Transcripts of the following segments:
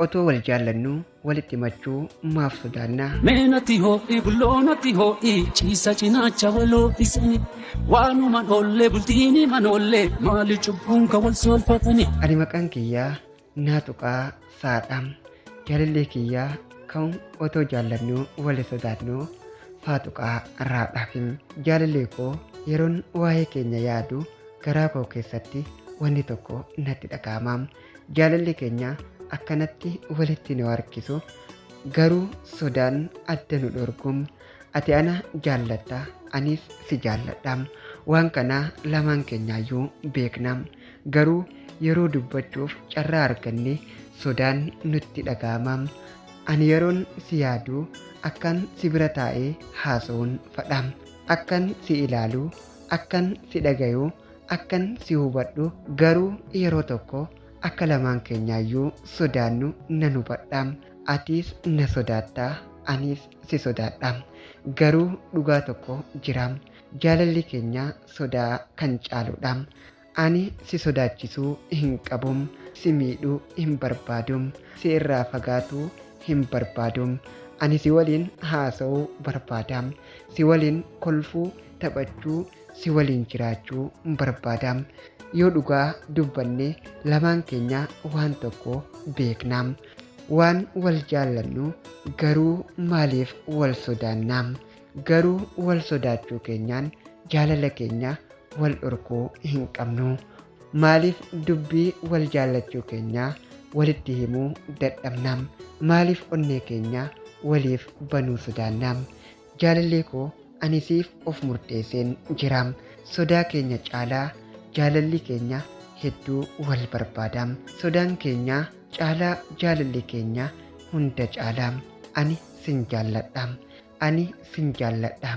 Otoo wal jaallannuu walitti himachuu maaf sodaannaa? Mee natti hoo'i bulloo natti hoo'i ciisa cinaacha waloo isani waanuman oollee bultiin himan oollee maali cubbuun ka wal soolfatani. Ani maqaan kiyyaa Naatuqaa Saadha. Jaalallee kiyyaa kan otoo jaallannuu wal sodaannu Faatuqaa Raadhaaf. Jaalallee koo yeroon waa'ee keenya yaadu garaa koo keessatti wanni tokko natti dhaga'ama. Jaalalli keenya akkanatti walitti nu harkisu garuu sodaan adda nu dhorku. Ati ana jaallatta anis si jaalladha. Waan kana lamaan keenyaayyuu beekna. Garuu yeroo dubbachuuf carraa arganne sodaan nutti dhaga'ama. Ani yeroon si yaadu akkan si bira taa'ee haasa'uun fadha. Akkan si ilaalu, akkan si dhagayu, akkan si hubadhu garuu yeroo tokko akka lamaan keenyaayyuu sodaannu nan hubadha. Atis na sodaatta, anis si sodaadha. Garuu dhugaa tokko jira. Jaalalli keenya sodaa kan caaludha. Ani si sodaachisuu hin qabu, si miidhuu hin barbaadu, si irraa fagaatuu hin barbaadu. Ani si waliin haasa'uu barbaada. Si waliin kolfuu, taphachuu, si waliin jiraachuu barbaada. Yoo dhugaa dubbanne lamaan keenya waan tokko beekna. Waan wal jaallannu garuu maaliif wal sodaanna? Garuu wal sodaachuu keenyaan jaalala keenya wal dhorkuu hin qabnu. Maaliif dubbii wal jaallachuu keenyaa walitti himuu dadhabna? Maaliif onnee keenya waliif banuu sodaanna? Jaalallee koo ani siif of murteesseen jira. Sodaa keenya caalaa jaalalli keenya hedduu wal barbaada. Sodaan keenya caalaa jaalalli keenya hunda caalaa. Ani sin jaalladha. Ani sin jaalladha.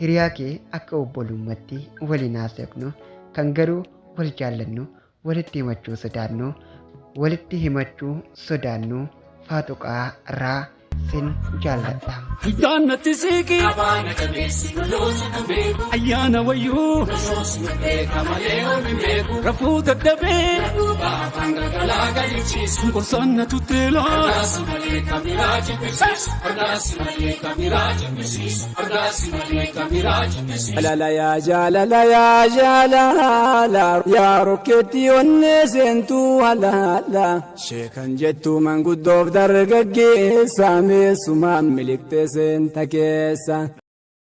Hiriyaa kee akka obbolummaatti waliin haasofnu kan garuu wal jaallannu walitti himachuu sodaannu walitti himachuu sodaannu Faatuqaa raa sin jaalladha. Ayyaanatti siiqi ayyaana wayyuu rafuu dadhabee qorsaan na tutteelaa. Jaalala yaa jaalala yaa jaalala yaa rokkeetti onnee seentuu halaala sheekan jettuu manguddoof dargaggeessa meessumaan miliqxee seenta keessa.